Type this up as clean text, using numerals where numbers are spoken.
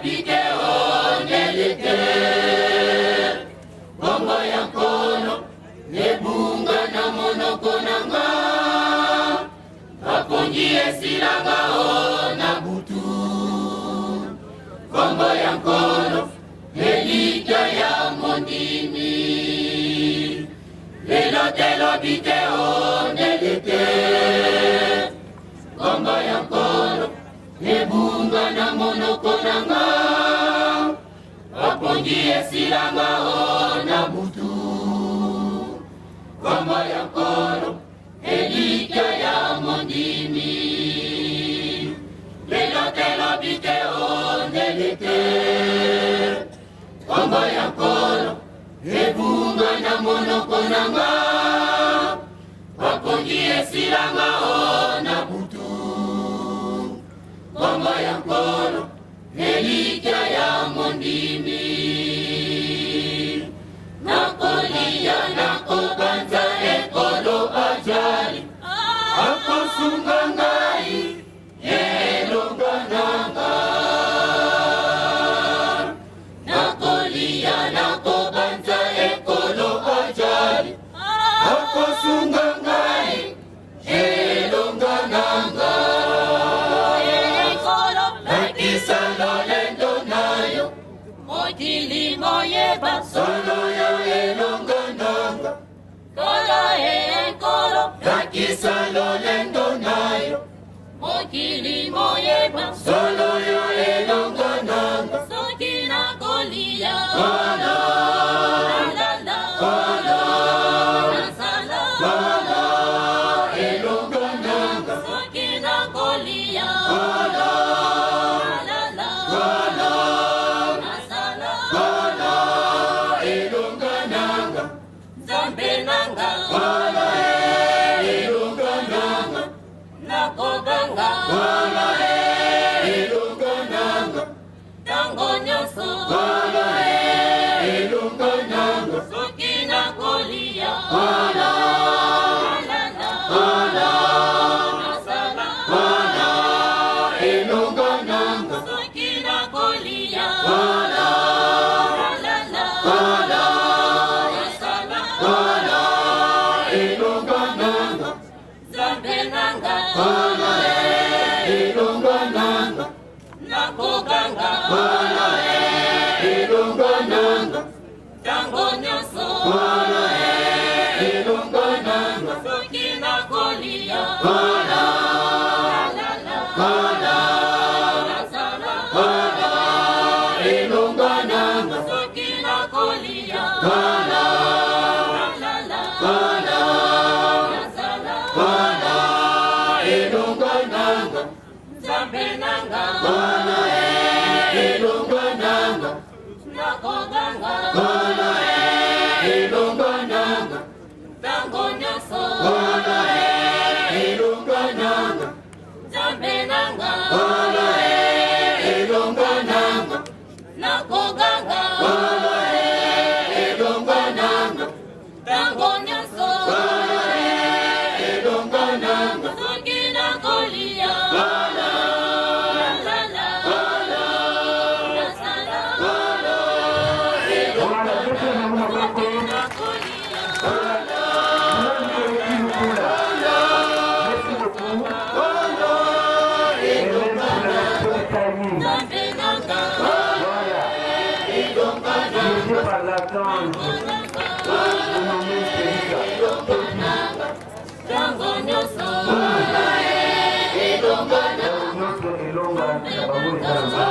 lobi te ondele te Kombo ya Nkolo ebunga na monoko na nga Bapongi esilanga o na butu Kombo ya Nkolo elikya ya mondimi Lelo te lobi te ondele te Kombo ya Nkolo ebunga na monoko na nga Bapongi esilanga o na butu Kombo ya Nkolo elikya ya mondimi Lelo te lobi te ondele te Kombo ya Nkolo ebunga na monoko na nga Bapongi esilanga o na butu Kombo ya Nkolo elikya ya mondimi Nakolia nakobanza ekolo ajali akosunga ngai elonga na nga Nakolia nakobanza ekolo ajali akosunga ngai elonga na nga Ekolo Lakisa lolendo na yo mokili moyeba solo ya elonga na nga Kolo ekolo Lakisa lolendo na yo mokili moyeba solo ya elonga na nga soki nakolia Kolo nalala Kolo nasala Kolo elonga na nga soki nakolia Kolo nalala Kolo nasala Kolo elonga na nga nzambe nanga Kolo elonga na nga nakoganga Kolo elonga na nga ntango nyonso Kolo elonga na nga soki nakolia Kolo nalala Kolo nasala Kolo elonga na nga soki nakolia Kolo nalala Kolo nasala Kolo elonga na nga nzambe nanga Kolo elonga na nga nakoganga Kolo elonga na nga ntango nyonso Kolo elonga na nga soki nakolia Kolo nalala Kolo nasala Kolo elonga na nga soki nakolia Kolo nalala Kolo nasala Kolo elonga na nga nzambe nanga Kolo elonga na nga nakoganga Kolo elonga na nga ntango nyonso Kolo elonga na nga nzambe nanga Kolo elonga na nga nakoganga Kolo elonga na nga ntango nyonso Kolo elonga na nga soki nakolia Kolo nalala Kolo nasala Kolo elonga Voilà, betela bango maboko. nakolia Merci beaucoup. Merci beaucoup. Kolo Et même pour le respect du timing. nzambe nanga Voilà. elonga na Dirigé par l'archange dénommé Félix. ntango nyonso elonga na Nyonso elonga na bango eza na Nzambe.